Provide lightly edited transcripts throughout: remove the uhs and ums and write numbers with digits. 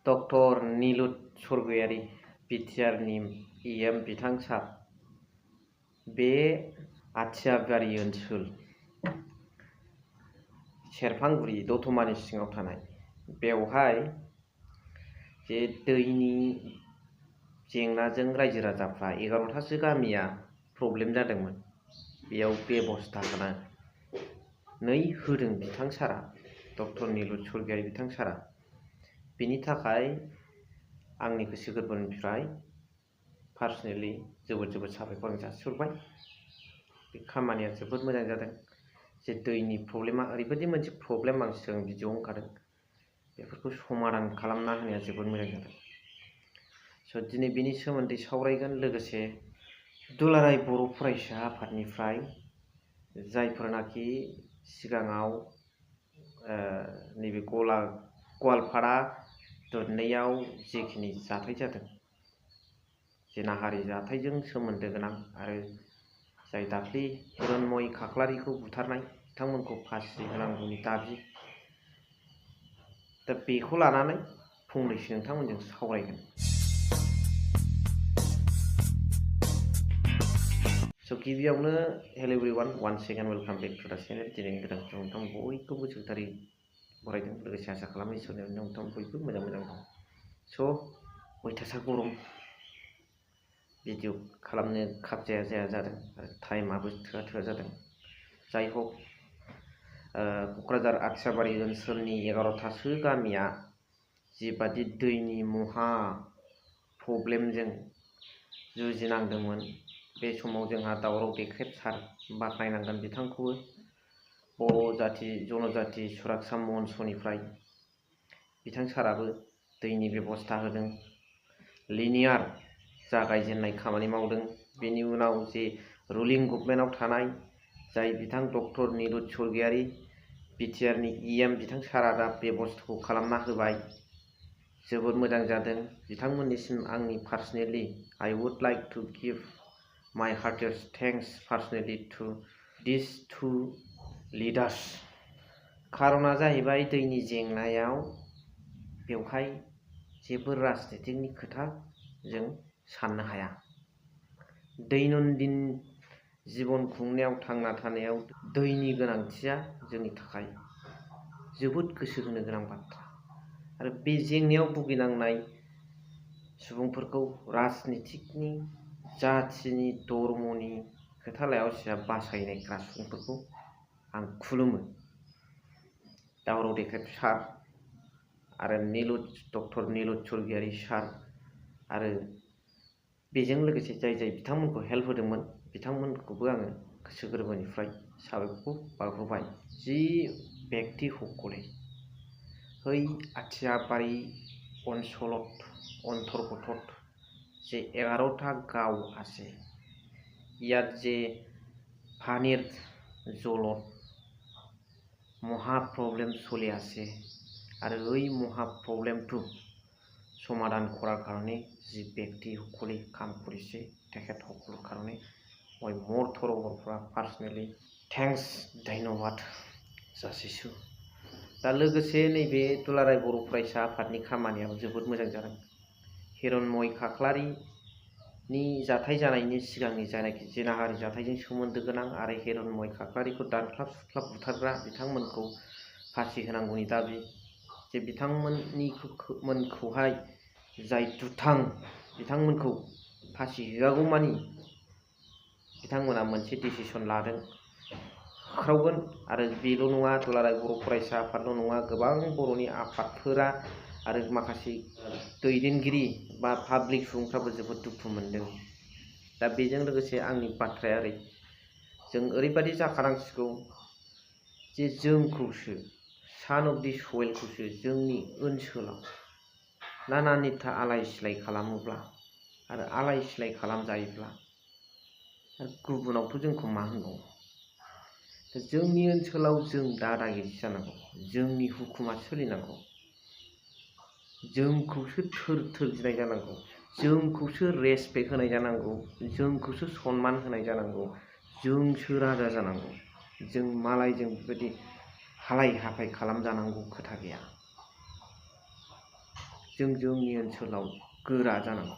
Doctor नीलुत Swargiary बिटिआरनि EM बिथां सार बे आथियाबारि ओनसोल सेरफांगुरि दतमानि सिङाव थानाय बेवहाय जे दैनि जेंनाजों रायजो राजाफ्रा 11थासो गामिया प्रब्लेम जादोंमोन। बेयाव बेबस्था होनानै होदों बिथां सारा, डक्टर नीलुत स्वर्गयारी बिथां सारा। बिनि थाखाय आंनि गोसो गोरबोनिफ्राय पार्सनेलि जोबोद साबायखर जासिहरबाय। बे खामानिया जोबोद मोजां जादों। जे दैनि प्रब्लेमा ओरैबायदि मोनसे प्रब्लेम आं सिगां भिडिअ ओंखारदों, बेफोरखौ समाधान खालामना होनाया जोबोद मोजां जादों। स' दिनै बिनि सोमोन्दै सावरायगोन। लोगोसे दुलाराय बर' फरायसा आफादनिफ्राय जायफोरनाखि सिगाङाव नैबे गवालपारा दरनैयाव जेखिनि जाथाय जादों, जिनाहारि जाथायजों सोमोन्दो गोनां आरो जाय दाख्लि हिरण्मय खाख्लारिखौ बुथारनाय, बिथांमोनखौ फासि होनांगौनि दाबि, दा बेखौ लानानै फंनैसो नोंथांमोनजों सावरायगोन। स' गिबियावनो hello' everyone, once again welcome back to the channel. दिनै गोदान नोंथां बयखौबो गोसोगोथारै बरायदों। लोगोसे आसा खालामो इसोरनि अननायाव नोंथां बयबो मोजां दं। स' अयथासार गरम, भिडिअ खालामनो खाबजाया जादों आरो टाइमाबो थोआ जादों। जाय हक, क'क्राझार आथियाबारि ओनसोलनि 11थासो गामिया जिबादि दैनि महा प्रब्लेमजों जुजिनांदोंमोन, बे समाव जोंहा दावराव देख्रेब सार बाख्नायनांगोन बिथांखौबो। बर' जाथि जनजाति सुरक्षा मन्चनिफ्राय बिथां साराबो दैनि बेबस्था होदों, लिनियार जागायजेननाय खामानि मावदों। बेनि उनाव जे रुलिं गभर्नमेन्टआव थानाय जाय बिथां डक्टर नीलुत स्वर्गयारी बिटिआरनि इएम बिथां सारा दा बेबस्थाखौ खालामना होबाय। जोबोद मोजां जादों। बिथांमोननिसिम आंनि personally I would like to give my heartiest thanks personally to this two leaders. खारना जाहैबाय दैनि जेंनायाव बेवहाय जेबो राजनितिकनि खोथा जों साननो हाया। दैनन्दिन जिबन खुंनायाव, थांना थानायाव दैनि गोनांथिया जोंनि थाखाय जोबोद गोसो होनो गोनां बाथ्रा। आरो बे जेंनायाव भुगिनांनाय सुबुंफोरखौ राजनितिकनि, जाथिनि, धर्मनि खोथा लायालासिनो बासायनायग्रा सुबुंफोरखौ आं खुलुमो। दावराव देख्रेब सार आरो डक्टर नीलुत स्वर्गयारी सार आरो बेजों लोगोसे जाय बिथांमोनखौ हेल्प होदोंमोन, बिथांमोनखौबो आङो गोसो गोरबोनिफ्राय साबायखर बावहरबाय। जि ব্যক্তি সকলে এই আঠিয়াবাড়ি অঞ্চলত অন্তৰ্গত যে 11টা গাঁও আছে, ইয়াত যে পানীৰ জলত মহা প্ৰব্লেম চলি আছে আৰু এই মহা প্ৰব্লেমটো সমাধান কৰাৰ কাৰণে যি ব্যক্তিসকলে কাম কৰিছে, তেখেতসকলৰ কাৰণে মই মোৰ তৰফৰ পৰা পাৰ্সনেলি थेंक्स धन्यबाद जासिছোঁ। दा लोगोसे नैबे दुलाराय बर' फरायसा आफादनि खामानियाव जोबोद मोजां जादों। हिरण्मय खाख्लारिनि जाथाय जानायनि सिगांनि जायनाखि जिनाहारि जाथायजों सोमोन्दो गोनां आरो हिरण्मय खाख्लारिखौ दानख्लाब सुख्लाब बुथारग्रा बिथांमोनखौ फासि होनांगौनि दाबि, जे बिथांमोनखौहाय जाय दुथां, बिथांमोनखौ फासि होआगौमानि बिथांमोना मोनसे डिसिसन लादों, होख्रावगोन। आरो बेल' नङा, दुलाराय बर' फरायसा आफादल' नङा, गोबां बर'नि आफादफोरा आरो माखासे दैदेनगिरि बा पाब्लिक सुबुंफ्राबो जोबोद दुखु मोनदों। दा बेजों लोगोसे आंनि बाथ्राया ओरै, जों ओरैबायदि जाखानांसिगौ जे जोंखौसो, सान अफ दि सयेलखौसो जोंनि ओनसोलाव नाना निथा आलाय सिलाय खालामोब्ला आरो आलाय सिलाय खालामजायोब्ला गुबुनावथ' जोंखौ मा होनबावो। जोंनि ओनसोलाव जों दादागिरि जानांगौ, जोंनि हुकुमा सोलिनांगौ, जोंखौसो थोर गिनाय जानांगौ, जोंखौसो रेसपेक्ट होनाय जानांगौ, जोंखौसो सनमान होनाय जानांगौ, जोंसो राजा जानांगौ। जों मालायजों बेबायदि हालाय हाफाय खालामजानांगौ खोथा गैया। जोंनि ओनसोलाव गोरा जानांगौ।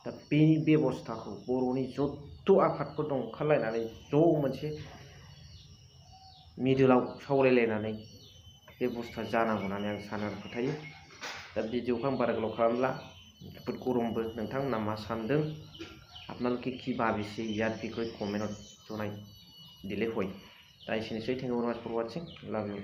दा बेनि बेबस्थाखौ बर'नि जथ' आफादफोर दं ओंखारलायनानै ज' मोनसे मिडोलाव सावरायलायनानै बेबस्था जानांगौ होननानै आं सानो आरो फोथायो। दा भिडिअखौ आं बारा गोलाव खालामला, जोबोद गरमबो। नोंथांमोना मा सानदों? आपनालोके কি ভাবিছে ইয়াত বিষয়ে কমেন্টত জনাই দিলে হয়। दा एसेनोसै। थेंक इउ भेरि माच फर वाचिं। लाभ इउ।